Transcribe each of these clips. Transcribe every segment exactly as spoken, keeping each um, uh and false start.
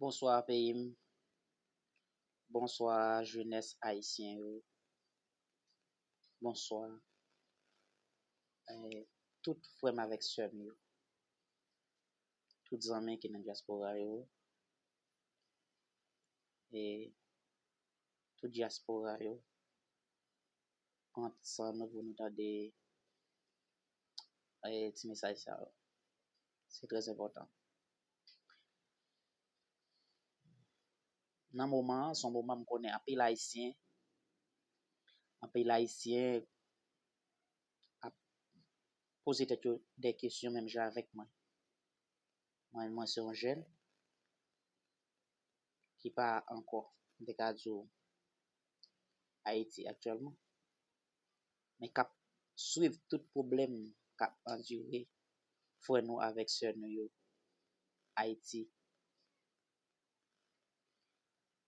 Bonswa peyi m. Bonswa jenès ayisyen yo. Bonswa, eh, tout frè m avèk sè m yo. Tout zanmi ki nan dyaspora yo. E tout dyaspora yo. Pran san nou pou nou tande, eh, ti mesaj sa yo. Se trè enpòtan. Nan moman an, se yon moman m konnen anpil ayisyen, anpil ayisyen ap poze tèt yo de kesyon menm jan avèk mwen. Mwen, mwen se yon jèn ki pa ankò, m te ka di w, Ayiti aktyèlman, men k ap swiv tout pwoblèm k ap andire frè nou avèk sè nou yo Ayiti.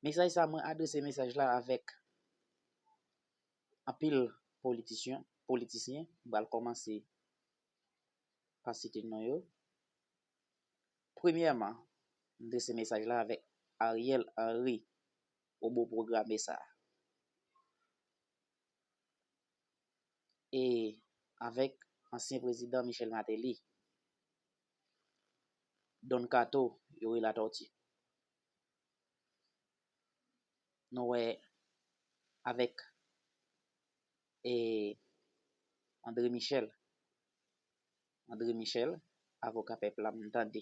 Mesaj sa, mwen adrese mesaj la avèk anpil politisyen, politisyen. M pral kòmanse pa site non yo. Premyèman, m adrese mesaj la avèk Ariel Henry, ou bon pwograme sa. E avèk ansyen prezidan Michel Martelly, Don Kato, Youri Latortue. Nou wè avèk, e, André Michel. André Michel, avoka pèp la, m tande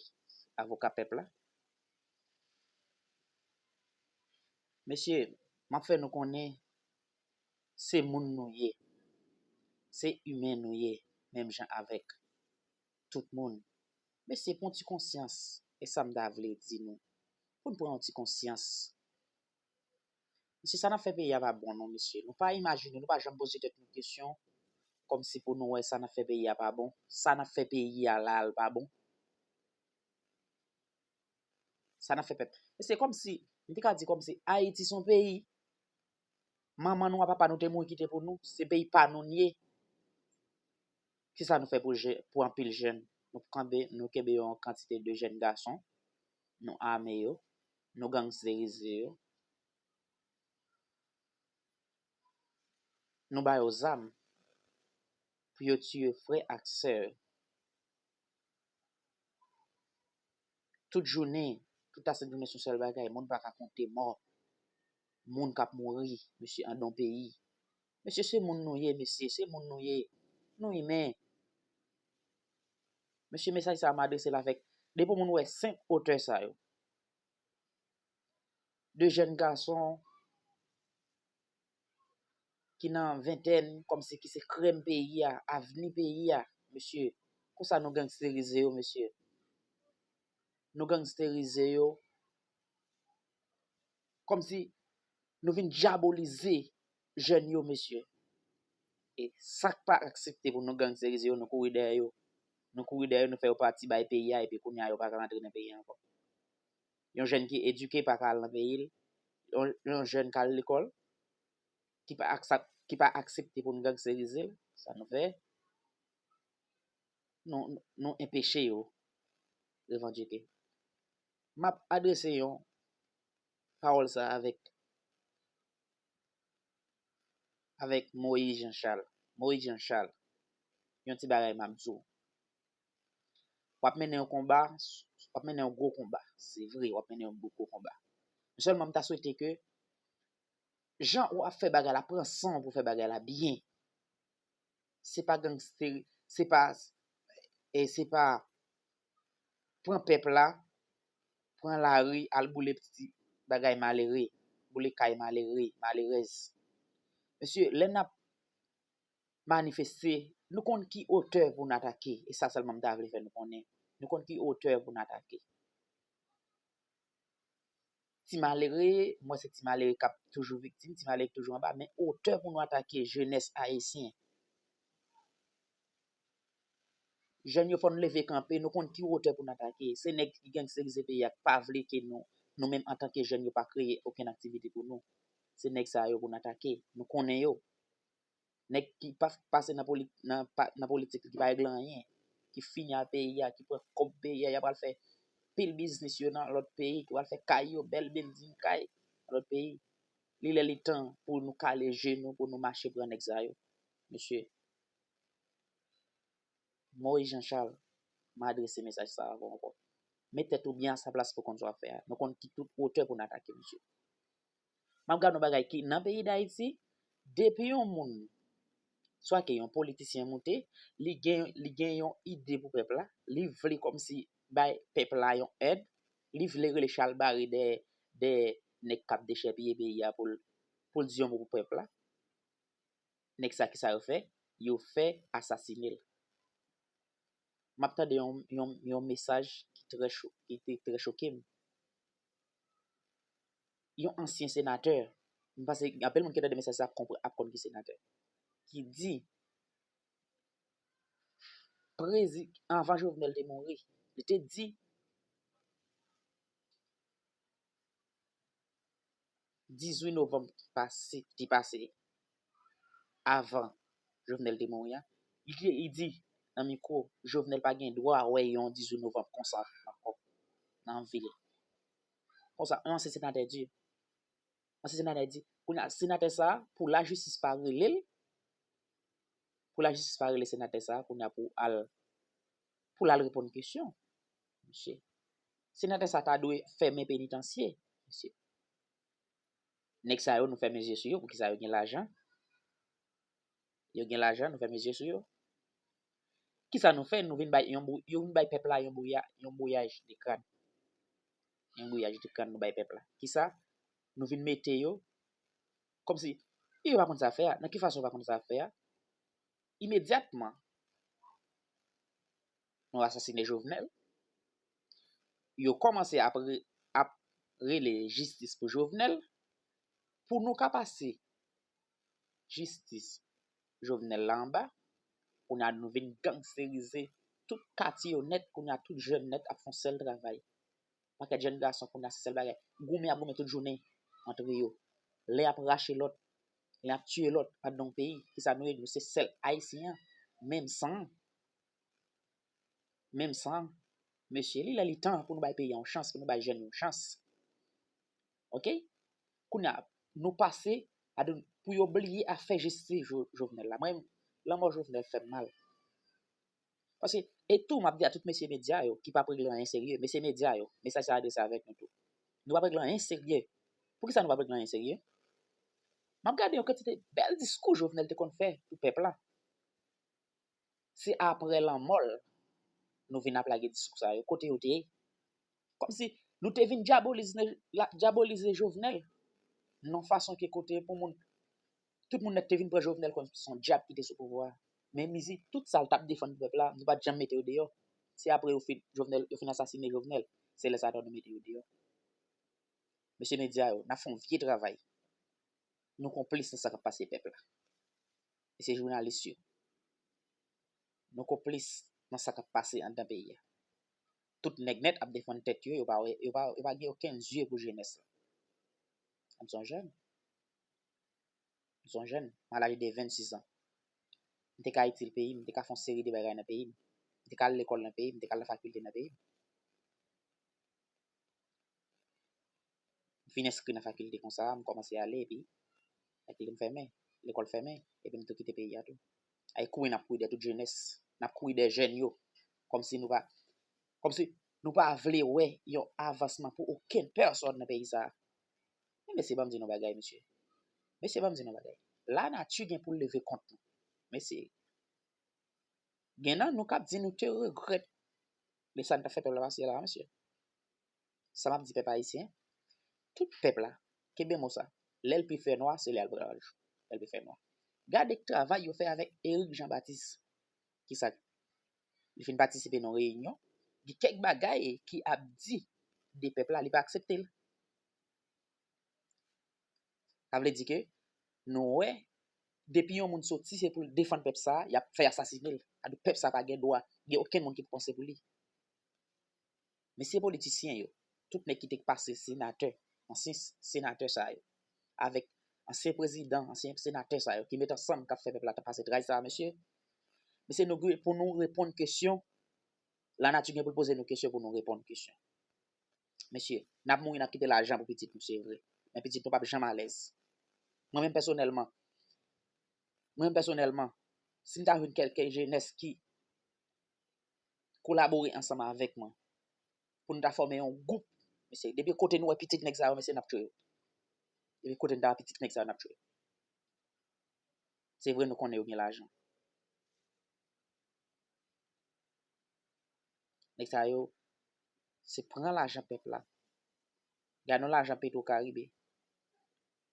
avoka pèp la. Mesye, m ap fè nou konnen se moun nou ye. Se imen nou ye, menm jan avèk tout moun. Mesye, pran ti konsyans, e sa m ta vle di nou. Pou n pran yon ti konsyans. Mesye, sa n ap fè peyi a pa bon non, mesye. Nou pa imajine, nou pa janm poze tèt nou kesyon kòmsi pou nou wè sa n ap fè peyi a pa bon. Sa n ap fè peyi a la, l pa bon. Sa n ap fè pèp. Mesye, kòmsi, m te ka di kòmsi Ayiti se yon peyi. Manman nou ak papa nou te mouri kite pou nou, se peyi pa nou n ye. Kisa nou fè pou je-, pou anpil jèn? Nou kanpe, nou kenbe yon kantite de jèn gason, nou ame yo, nou gangsterize yo, nou ba yo zam pou yo tiye frè ak sè. Tout jounen, tout lasent jounen se yon sèl bagay, moun pa ka konte mò, moun k ap mouri, mesye, anndan yon peyi. Mesye, se moun nou ye, mesye, se moun nou ye. Nou imen. Mesye, mesaj sa a m adrese l avèk, depi yon moun wè senk otè sa yo, de jèn gason ki nan ventèn, kòmsi ki se krèm peyi a, avni peyi a, mesye, konsa nou gangsterize yo, mesye. Nou gangsterize yo, kòmsi nou vin dyabolize jèn yo, mesye. E sa k pa aksepte pou nou gangsterize yo, nou kouri dèyè yo. Nou kouri dèyè yo, nou fè yo pati bay peyi a, epi kounye a yo pa ka rantre nan peyi a ankò. Yon jèn ki edike pa ka al nan peyi l. Yon, yon jèn k al lekòl, ki pa aksap-, ki pa aksepte pou n gangsterize l, sa nou fè? Nou, nou enpeche yo revandike. M ap adrese yon pawòl sa avèk, avèk Moïse Jean Charles. Moïse Jean Charles, yon ti bagay m ap di w. W ap mennen yon konba, w ap mennen yon gwo konba. Se vre, w ap mennen yon gwo konba. Men sèlman m ta swete ke jan ou ap fè bagay la, pran san w pou fè bagay la byen. Se pa gangster, se pa, e se pa pran pèp la, pran lari, al boule ti bagay malere, boule kay malere, malerèz. Mesye, lè n ap manifeste, nou konn ki otè pou n atake, e sa sèlman m ta vle fè nou konnen. Nou konn ki otè pou n atake. Ti malere, m wè se ti malere k ap toujou viktim, ti malere k toujou anba, men otè pou nou atake, jenès ayisyen. Jèn yo, fò n leve kanpe, nou konn ki otè pou n atake. Se nèg ki gangsterize peyi a, k pa vle ke nou, nou menm antanke jèn yo pa kreye okenn aktivite pou nou. Se nèg sa yo pou n atake, nou konnen yo. Nèg ki pa pase nan poli-, nan pa, nan politik, ki pa regle anyen, ki fini a peyi a, ki pran kòb peyi a, y a pral fè pil biznis yo nan lòt peyi, ki pral fè kay yo, bèl building kay nan lòt peyi. Li lè li tan pou nou kale je nou, pou nou mache pran nèg sa yo. Mesye, Moïse Jean Charles, m adrese mesaj sa a avè w ankò. Met tèt ou byen a sa plas pou w konn sa w ap fè a. Nou konn ki tout wotè pou n atake, mesye. M ap gade yon bagay ki nan peyi Dayiti, depi yon moun, swa ke yon politisyen moute, li gen, li gen yon ide pou pèp la, li vle kòmsi bay pèp la yon èd, li vle rele chalbari dèyè, dèyè nèg k ap dechèpiye peyi a pou l, pou l di yon mo pou pèp la. Nèg sa, kisa yo fè? Yo fè asasine l. M ap tande yon, yon, yon mesaj ki trè cho-, ki te trè choke m. Yon ansyen senatè, m panse anpil moun ki tande mesaj sa ap konprann, ap konn ki senatè, ki di, prezi-, anvan Jovenel te mouri, li te di, dizuit novanm ki pase, ki pase avan Jovenel te mouri a, li, li di nan mikwo, Jovenel pa gen dwa wè yon dizuit novanm konsa ankò nan vi l. Konsa, yon ansyen senatè di, ansyen senatè di, kounye a, senatè sa a, pou lajistis pa rele l, pou lajistis pa rele senatè sa a, kounye a pou al, pou l al reponn kesyon. Mesye, senatè sa ta dwe fèmen penitansye, mesye. Nèg sa yo, nou fèmen zye sou yo, poukisa yo gen lajan? Yo gen lajan, nou fèmen zye sou yo. Kisa nou fè? Nou vin bay yon bou-, yo vin bay pèp la yon bouya-, yon bouyaj de kràn. Yon bouyaj de kràn nou bay pèp la. Kisa? Nou vin mete yo kòmsi yo pa konn sa fè a. Nan ki fason yo pa konn sa fè a? Imedyatman, nou asasine Jovenel, yo kòmanse ap re-, ap rele jistis pou Jovenel, pou nou ka pase jistis Jovenel la anba, kounye a nou vin gangsterize tout katye yo nèt, kounye a tout jèn nèt ap fè yon sèl travay. Pakèt jèn gason kounye a se sèl bagay. Goumen ap goumen tout jounen antre yo. Lè y ap rache lòt, lè y ap tiye lòt anndan yon peyi. Kisa nou ye? Nou se sèl Ayisyen an. Menm san. Menm san. Mesye, li lè li tan pou nou bay peyi a yon chans, pou nou bay jèn yo yon chans. Oke? Kounye a, nou pase, adon, pou yo bliye afè jistis Jo-, Jovenel la. Mwen, lanmò Jovenel fè m mal. Paske, e tou, m ap di a tout mesye medya yo ki p ap regle anyen serye, mesye medya yo, mesaj sa adrese avèk nou tou. Nou p ap regle anyen serye. Poukisa nou p ap regle anyen serye? M ap gade yon kantite bèl diskou Jovenel te konn fè pou pèp la. Se apre lanmò l, nou vin ap lage diskou sa yo. Kote yo te ye? Kòmsi nou te vin dyabolize, la, dyabolize Jovenel. Non fason ke kote pou moun, tout moun nèt te vin pran Jovenel kòm se yon dyab ki te sou pouvwa a. Men mizi, tout sa l t ap defann pou pèp la, nou pa t janm mete yo deyò. Se apre yo fin, Jovenel, yo fin asasine Jovenel, se lè sa a nou mete yo deyò. Mesye medya yo, n ap fè yon vye travay. Nou konplis nan sa k ap pase pèp la. Mesye jounalis yo, nou konplis nan sa k ap pase anndan peyi a. Tout nèg nèt ap defann tèt yo, yo pa wè, yo pa, yo pa gen okenn zye pou jenès la. M se yon jèn. M se yon jèn, m a laj de vennsis an. M te ka itil peyi m, m te ka fè yon seri de bagay nan peyi m. M te ka al lekòl nan peyi m, m te ka al nan fakilte nan peyi m. M fin enskri nan fakilte konsa, m kòmanse ale, epi fakilte m fèmen, lekòl fèmen, epi m tou kite peyi a tou. Ay kouri n ap kouri dèyè tout jenès, n ap kouri dèyè jèn yo, kòmsi nou pa, kòmsi nou pa vle wè yon avansman pou okenn pèsòn nan peyi sa a. Men mesye, ban m di nou bagay, mesye. Mesye, ban m di nou bagay. Lanati gen pou l leve kont nou. Mesye, gen nan nou k ap di nou te regrèt de sa n t ap fè pèp la pase la, mesye. Sa m ap di pèp ayisyen, tout pèp la, kenbe mo sa, lè l pi fè nwa, se lè a l pral jou, lè l pi fè nwa. Gade travay yo fè avèk Eric Jean Baptiste. Kisa? Li fin patisipe nan yon reyinyon, gen kèk bagay ki ap di de pèp la, li pa aksepte l. Sa vle di ke nou wè, depi yon moun soti, se pou l defann pèp sa a, y ap fè asasine l. Adonk, pèp sa a pa gen dwa, gen okenn moun ki pou panse pou li. Mesye politisyen yo, tout nèg ki te pase senatè, ansyen s-, senatè sa yo, avèk ansyen prezidan, ansyen senatè sa yo, ki met ansanm, k ap fè pèp la t ap pase tray sa a, mesye. Mesye, nou gen pou nou reponn kesyon, lanati gen pou l poze nou kesyon pou nou reponn kesyon. Mesye, n ap mouri, n ap kite lajan pou pitit nou, se vre. Men pitit nou p ap janm alèz. Mwen menm pèsonèlman, mwen menm pèsonèlman, si m ta jwenn kèlke jenès ki kolabore ansanm avèk mwen, pou nou ta fòme yon gwoup, mesye, depi kote nou wè pitit nèg sa yo, mesye, n ap tchwe yo. Depi kote nou ta wè pitit nèg sa yo, n ap tchwe yo. Se vre, nou konnen yo gen lajan. Nèg sa yo, se pran lajan pèp la. Gade yon lajan Petro Caribe.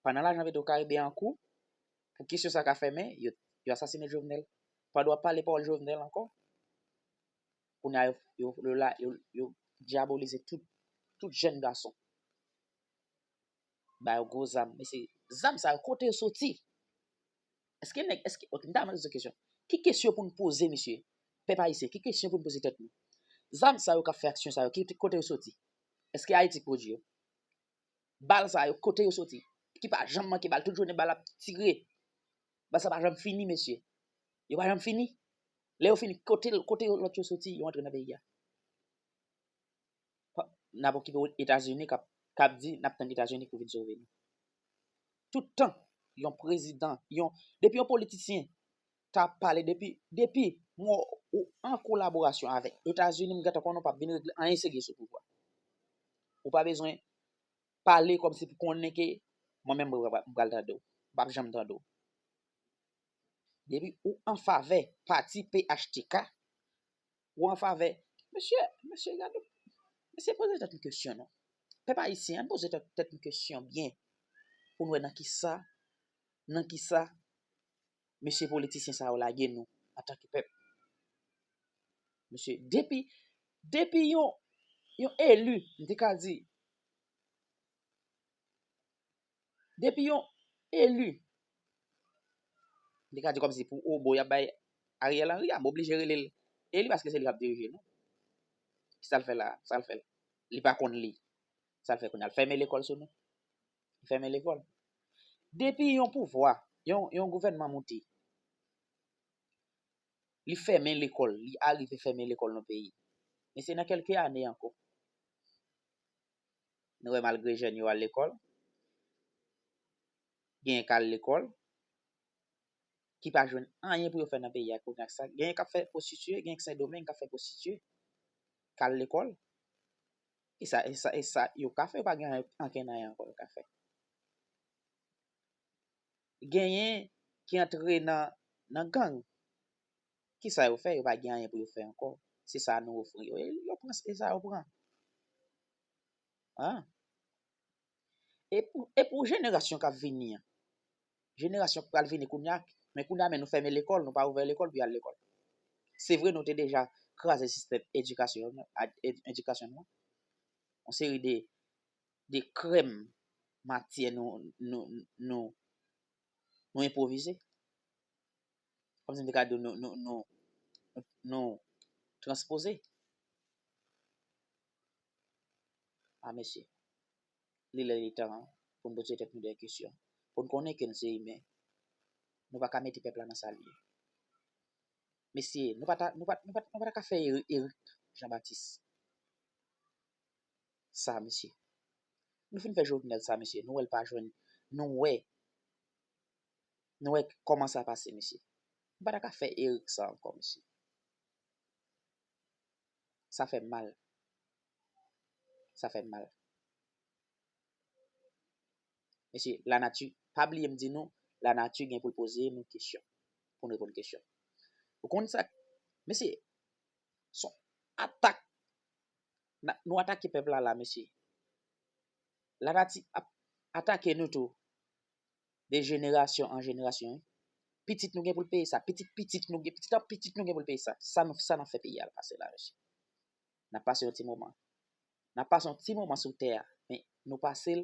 Pandan lajan Petro Caribe an kou, pou kesyon sa ka fèmen, yo, yo asasine Jovenel. Pandan w ap pale pawòl Jovenel ankò, kounye a yo, yo, yo, la, yo, yo dyabolize tout, tout jèn gason. Ba yo gwo zam. Mesye, zam sa yo, kote yo soti? Èske nèg, èske, ok, m ta mande yon kesyon. Ki kesyon pou n poze, mesye? Pèp ayisyen, ki kesyon pou n poze tèt nou? Zam sa yo k ap fè aksyon sa yo, ki, kote yo soti? Èske Ayiti k pwodui yo? Bal sa yo, kote yo soti? Ki pa janm manke bal, tout jounen bal ap tire. Bal sa pa janm fini, mesye. Yo pa janm fini. Lè yo fini, kote, kote yo, lòt yo soti, yo antre nan peyi a. Pa, n ap okipe Etazini k ap, k ap di n ap tann Etazini pou vin sove nou. Tout tan yon prezidan, yon, depi yon politisyen ta pale, depi, depi mwen ou an kolaborasyon avèk Etazini, m gentan konnen w p ap vin regle anyen serye sou pouvwa. Ou pa bezwen pale kòmsi pou konnen ke mwen menm m pral tande w. M p ap janm tande w. Depi ou an favè pati P H T K, ou an favè. Mesye, mesye, gade, mesye, poze tèt nou kesyon, non. Pèp ayisyen, ann poze tèt, tèt nou kesyon byen pou n wè nan kisa, nan kisa mesye politisyen sa yo lage nou antanke pèp. Mesye, depi, depi yon, yon eli, m te ka di, depi yon eli, m te ka di kòmsi pou obo y ap bay Ariel Henry a, m oblije rele l eli paske se li k ap dirije nou. Kisa l fè la? Sa l fè? Li pa konn li. Sa l fè kounye a? L fèmen lekòl sou nou. Li fèmen lekòl. Depi yon pouvwa, yon, yon gouvènman moute, li fèmen lekòl, li arive fèmen lekòl nan peyi. Men se nan kèlke ane ankò. Nou wè malgre jèn yo al lekòl, genyen k al lekòl, ki pa jwenn anyen pou yo fè nan peyi a kounye a sa. Genyen k ap fè pwostitiye, genyen k Sendomeng k ap fè pwostitiye, k al lekòl. E sa, e sa, e sa yo ka fè, yo pa gen anyen, ankenn anyen ankò yo ka fè. Genyen ki antre nan, nan gang. Kisa yo fè? Yo pa gen anyen pou yo fè ankò. Se sa nou ofri yo. E yo pran, e sa yo pran. Ah. E pou, e pou jenerasyon k ap vini an, jenerasyon k pral vini kounye a, men kounye a, men nou fèmen lekòl, nou pa ouvè lekòl pou y al lekòl. Se vre, nou te deja kraze sistèm edikasyon, ed-, edikasyon nou. Yon seri de, de krèm matyè nou, nou, nou, nou enpwovize. Kòmsi m te ka di w nou, nou, nou, nou, nou transpoze. A, mesye. Li lè, li tan pou n poze tèt nou de kesyon. Pou n konnen ke n se imen. Nou pa ka mete pèp la nan sa l ye. Mesye, nou pa ta, nou pa, nou pa, nou pa ta ka fè Eric, Eric Jean Baptiste sa, mesye. Nou fin fè Jovenel sa, mesye. Nou wè l pa jwenn. Nou wè. Nou wè kòman sa pase, mesye. Nou pa ta ka fè Eric sa ankò, mesye. Sa fè m mal. Sa fè m mal. Mesye, lanati, pa bliye m di nou, lanati gen pou l poze nou kesyon. Pou n reponn kesyon. Ou konn sa, mesye, se yon atak. Na, nou atake pèp la la, mesye. Lanati ap atake nou tou. De jenerasyon an jenerasyon, wi. Pitit nou gen pou l peye sa. Pitit pitit nou gen, pitit an pitit nou gen pou l peye sa. Sa nou, sa n ap fè peyi a pase la, mesye. N ap pase yon ti moman. N ap pase yon ti moman sou tè a. Men nou pase l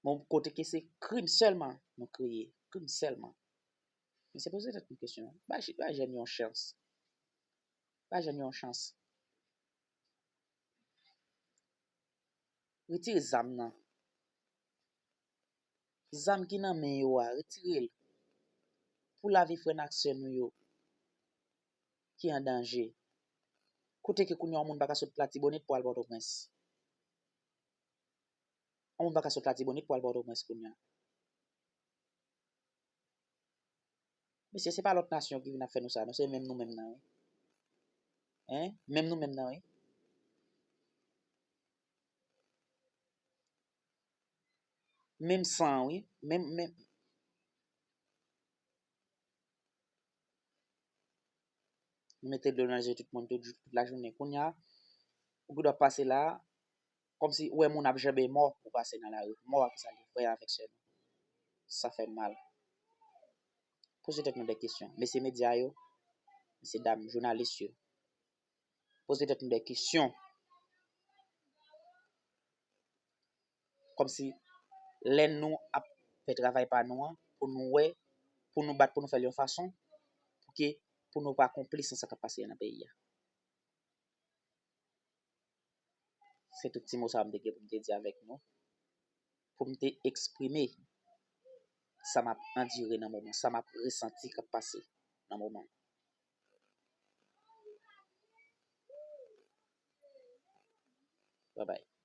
yon kote ke se krim sèlman nou kreye. Krim sèlman. Men se poze tèt nou kesyon. Ba, ba jèn yo yon chans. Ba jèn yo yon chans. Retire zam nan. Zam ki nan men yo a, retire l. Pou lavi frè n ak sè nou yo ki an danje. Kote ke kounye a yon moun pa ka sot Latibonit pou al Pòtoprens? Yon moun pa ka sot Latibonit pou al Pòtoprens kounye a. Mesye, se pa lòt nasyon ki vin ap fè nou sa, non, se menm nou menm nan, wi. Hein? Menm nou menm nan, wi. Menm san, wi. Menm, menm. Nou mete dlo nan je tout moun tout, tout lajounen. Kounye a, ou gen dwa pase la, kòmsi ou wè moun ap janbe mò, ou pase nan lari. Mò a ki sa li frè avèk sè nou. Sa fè m mal. Poze tèt nou de kesyon. Mesye medya yo, mesye dam jounalis yo, poze tèt nou de kesyon. Kòmsi lè nou ap fè travay pa nou an, pou nou wè, pou nou bat, pou nou fè l yon fason, pou ke, pou nou pa konplis nan sa k ap pase nan peyi a. Se tout ti mo sa a m te gen pou m te di avèk nou, pou m te eksprime sa m ap andire nan moman, sa m ap resanti k ap pase nan moman. Bye bye.